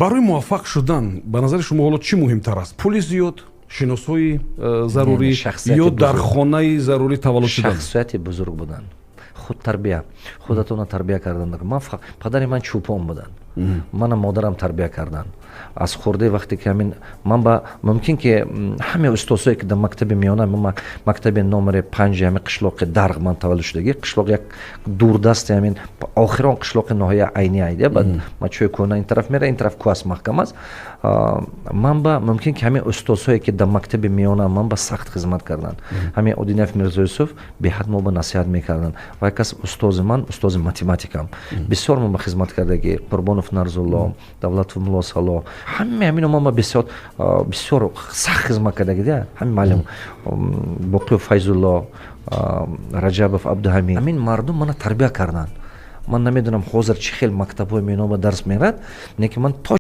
Барои муваффақ шудан, ба назари шумо, ҳоло чӣ муҳимтар аст: пули зиёд, шиносҳои зарурӣ ё дар хонаи зарурӣ таваллуд шудан? Шахсияти бузург будан, худтарбия, худатонро тарбия кардан. Ман, падари ман чӯпон буданд, мана модарам тарбия карданд аз хурдӣ. Вақте ки ҳамин ман ба мумкин ки ҳаме устозҳое ки дар мактаби миёна, мактаби номери 5-и ҳамин қишлоқи Дарғ ман таваллуд шудагӣ, қишлоқ як дурдасти, ҳамин охирон қишлоқи ноҳия Айни айда, баъд Мачӯи кӯна ин тараф мера, ин тараф кӯҳ аст, маҳкам аст. Ман ба мумкин ки ҳамин устозҳое ки дар мактаби миёна ман ба сахт хизмат карданд, ҳамин Одинаев Мирзоюсуф беҳад мо ба насиҳат мекарданд ва як кас устози ман, устози математикам, бисёр мо ба хизмат кардагӣ, Қурбонов Нарзулло, Давлатов Муллосало, ҳаме ҳамино ман ба бисёр бисёр сахт хизмат кардагӣ да. Ҳамин муаллим Боқиев Файзулло, Раҷабов Абдуҳамид, ҳамин мардум мана тарбия карданд. Ман намедонам, ҳозир чӣ хел мактабҳои миёна ба дарс мерад, лекин ман то